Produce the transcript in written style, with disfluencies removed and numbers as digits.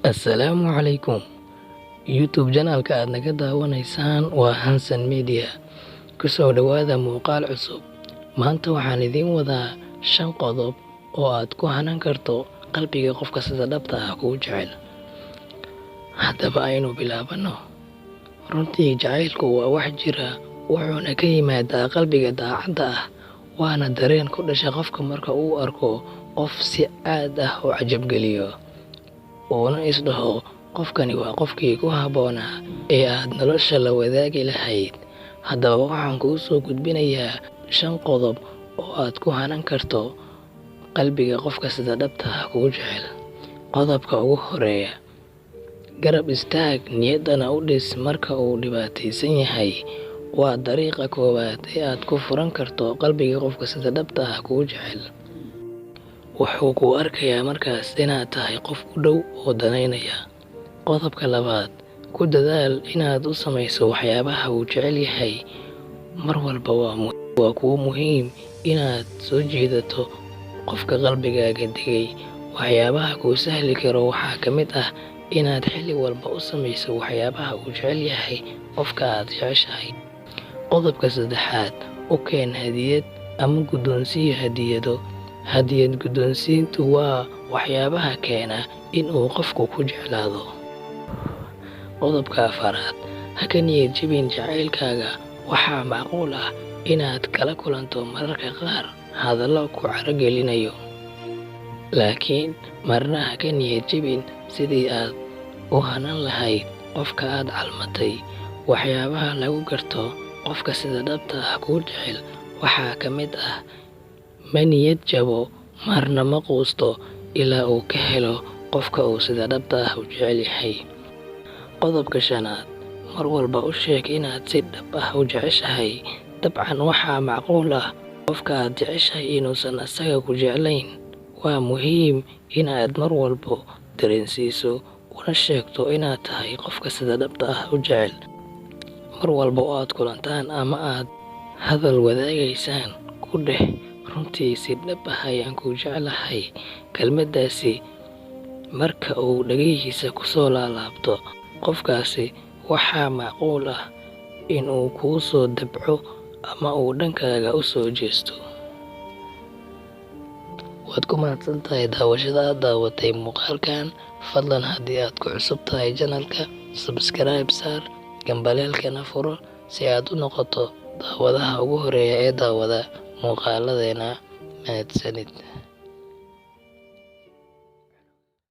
Assalaamu calaykum. YouTube channelka aad naga daawanaysaan waa Hansan Media. Kusoo dhawaada muuqaal cusub. Maanta waxaan idiin wadaa 5 qodob oo aad ku hanan karto qalbiga qofka sida dhabta ah kuu jecel. Haddaba aynu bilaabano. Runtii jacaylku waa wax jira, wuxuuna ka yimaadaa qalbiga daacadda ah, waana dareen ku dhasha qofka marka uu arko qof si aad ah u cajab geliyo, uuna is dhaho qofkani waa qofkii ku habboonaa ee aad nolosha la wadaagi lahayd. Haddaba waxaan kuu soo gudbinayaa 5 qodob oo aad ku hanan karto qalbiga qofka sida dhabta ah kuu jecel. Qodobka ugu horeeya: garab istaag, niyaddana u dhis marka uu dhibaataysan yahay. Waa dariiqa koowaad ee aad ku furan karto qalbiga qofka sida dhabta ah kuu jecel. Wuxuu kuu arkayaa markaas inaad tahay qof u dhow oo danaynaya. Qodobka labaad: ku dadaal inaad u samayso waxyaabaha uu jecel yahay. Mar walba waa kuu muhiim inaad soo jiidato qofka qalbigaaga degay. Waxyaabaha kuu sahli karo waxaa ka mid ah inaad xilli walba u samayso waxyaabaha uu jecel yahay qofka aad jeceshahay. Qodobka saddexaad: u keen hadiyad ama guddoonsii hadiyado. Hadiyad guddoonsiintu waa waxyaabaha keena in uu qofku ku jeclaado. Qodobka afaraad: ha ka niyad jabin jacaylkaaga. Waxaa macquul ah inaad kala kulanto mararka qaar hadallo ku caro gelinayo, laakiin marna ha ka niyad jabin sidii aad u hanan lahayd qofka aad calmatay. Waxyaabaha lagu garto qofka sida dhabta ah kuu jecel waxaa ka mid ah: ma niyad jabo, marna ma quusto ilaa uu ka helo qofka uu sida dhabta ah u jecel yahay. Qodobka shanaad: mar walba u sheeg inaad si dhab ah u jeceshahay. Dabcan waxaa macquul ah qofka aad jeceshahay inuusan asaga ku jeclayn. Waa muhiim in aad mar walba dareensiiso una sheegto inaad tahay qofka sida dhabta ah u jecel. Mar walba oo aad kulantaan ama aad hadal wadaagaysaan, ku dheh "Runtii si dhab ah ayaan kuu jeclahay." Kelmaddaasi marka uu dhagihiisa ku soo laalaabto, qofkaasi waxaa macquul ah in uu kuu soo dabco ama uu dhankaaga u soo jeesto. Waad ku mahadsantahay daawashada aad daawatay muuqaalkan. Fadlan haddii aad ku cusub tahay channelka, subscribe saar, gambaleelkana furo si aad u noqoto daawadaha ugu horeeya ee daawada muuqaaladeena. Mahadsanid.